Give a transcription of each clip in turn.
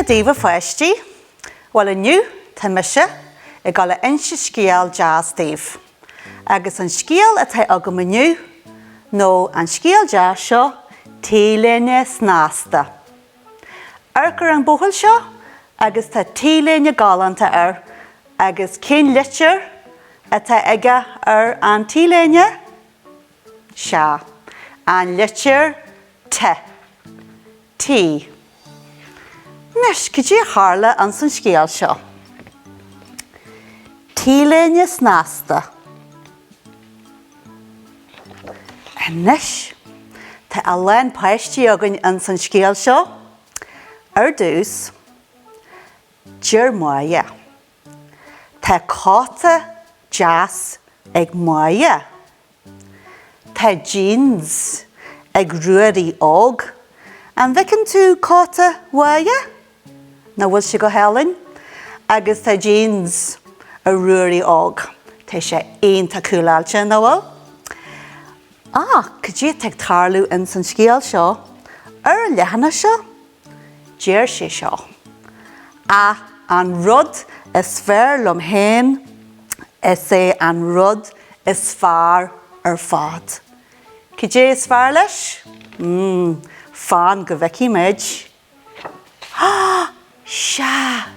daoibh a pháistí. Bhuel inniu tá mise ag dul a inse scéal deas daoibh. Agus an scéal atá agam inniu nó an scéal deas seo, T-léine Snasta. Amharc ar an buachaill seo agus tá T-léine galánta air agus cén litir atá aige ar an T-léine? Sea, an litir T. T. Anois, cad é a tharla ins an scéal seo? T-léine snasta. Anois, tá a lán páistí againn ins an scéal seo. Ar dtús, deir Máire. Tá cóta deas ag Máire. Tá jeans ag Ruairí Óg. An bhfeiceann tú cóta Mháire? Nach bhfuil sé go hálainn? Agus tá jeans ag Ruairí Óg. Tá sé iontach cúláilte, nach bhfuil? Ach cad é atá ag tarlú ins an scéal seo? Ar an leathanach seo, deir sé seo, Ach an rud is fearr liom féin, is é an rud is fearr ar fad. Cad é is fearr leis? Mm, fan go bhfeicfidh muid. Ah! Sea!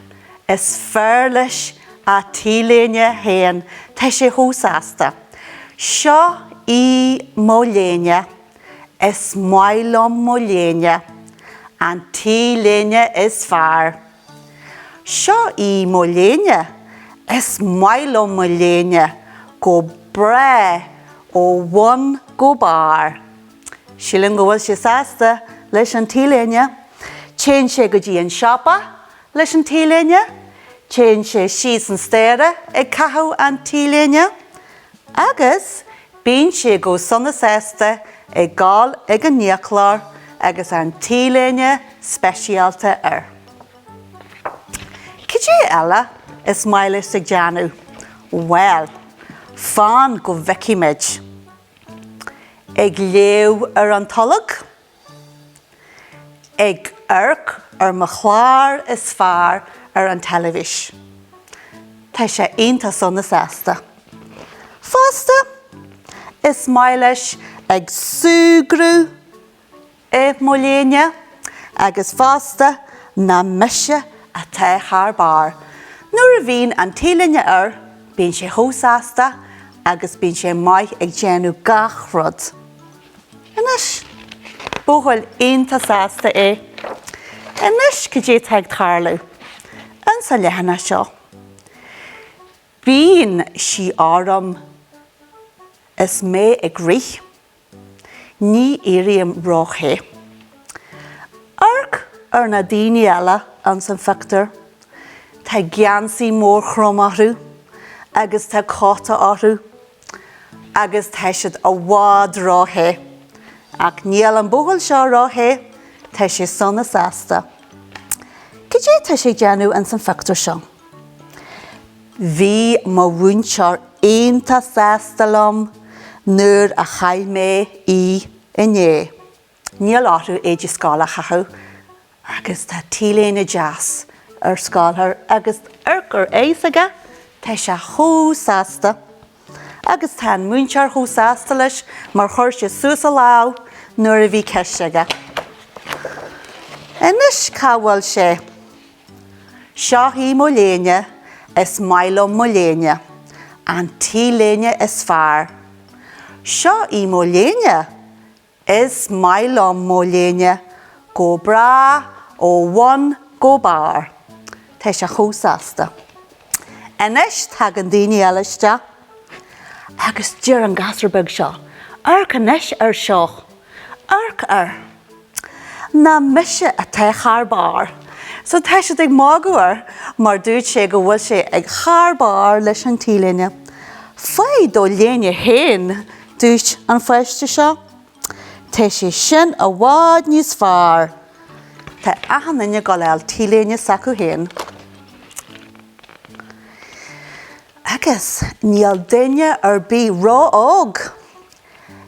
Is fearr leis a T-léine féin, tá sé chomh sásta. Seo í mo léine, is maith liom mo léine, an T-léine is fearr. Seo í mo léine, is maith liom mo léine, go breá ó bhun go barr. Sílim go bhfuil sé sásta leis an T-léine. Téann sé go dtí an siopa leis an T-léine. Téann sé síos an staighre ag caitheamh an T-léine. Agus bíonn sé go sona sásta ag gabháil ag an biachlár agus an T-léine speisialta air. Cad é eile is maith leis ag déanamh? Bhuel, fan go bhfeicfidh muid. Ag léamh ar an tolg. Ag amharc ar mo chlár is fearr ar an teilifís. Tá sé iontach sona sásta. Fosta, is maith leis ag súgradh i mo léine agus fosta ná mise atá thar barr. Nuair a bhíonn an T-léine air bíonn sé chomh sásta agus bíonn sé maith ag déanamh gach rud. Anois, buachaill iontach sásta é. Anois cad é atá ag tarlú ins an leathanach seo? Bíonn sí orm is mé ag rith. Ní éirím ró-the. Amharc ar na daoine eile ins an phictiúr. Tá geansaí mór trom orthu agus tá cóta orthu agus tá siad i bhfad ró-the. Ach níl an buachaill seo ró-the, tá sé sona sásta. Cad é atá sé ag déanamh ins an phictiúr seo? Bhí mo mhúinteoir iontach sásta liom nuair a chaith mé í inné. Níl orthu éide scoile a chaitheamh agus tá T-léine deas ar scoil air agus amharc ar aghaidh s'aige, tá sé chomh sásta. Agus tá an múinteoir chomh sásta leis mar chuir sé suas a lámh nuair a bhí ceist aige. Anois cá bhfuil sé? Seo í mo léine, is maith liom mo léine, an T-léine is fearr. Seo í mo léine, is maith liom mo léine, go breá ó bhun go barr. Tá sé chomh sásta. Anois tagann daoine eile isteach agus deir an gasúr beag seo, Amharc anois air seo, amharc air. Nach mise atá thar barr. So tá siad ag magadh air mar dúirt sé go bhfuil sé ag thar barr leis an T-léine. Faigh do léine féin, dúirt an pháiste seo. Tá sé sin i bhfad níos fearr. Tá achan duine ag dul a fháil T-léine s'acu féin. Agus níl duine ar bith ró-óg.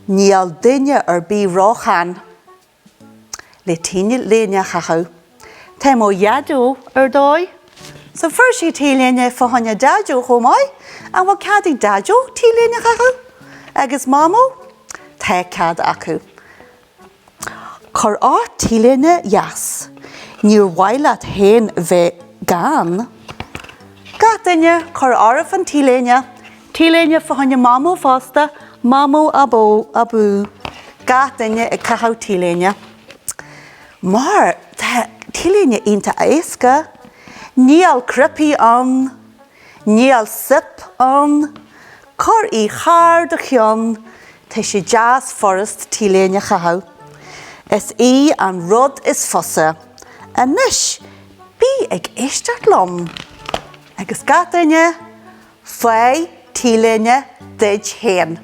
Níl duine ar bith róshean le T-léine a chaitheamh. Tá mo Dhaideo ar dóigh. So fuair sí T-léine fá choinne Daideo chomh maith. An bhfuil cead ag Daideo T-léine a chaitheamh? Agus Mamó? Tá cead acu. Cuir ort T-léine dheas. Níor mhaith leat féin bheith gann. Gach duine, cuir oraibh an T-léine. T-léine fá choinne Mamó fosta. Mamó abó, abú. Gach duine ag caitheamh T-léine. Mar tá T-léine iontach éasca. Níl cnaipí ann. Níl sip ann. Cuir í thar do cheann. Tá sé deas furast T-léine a chaitheamh. Is í an rud is fusa. Anois, bí ag éisteacht liom. Agus gach duine, faigh T-léine duit féin.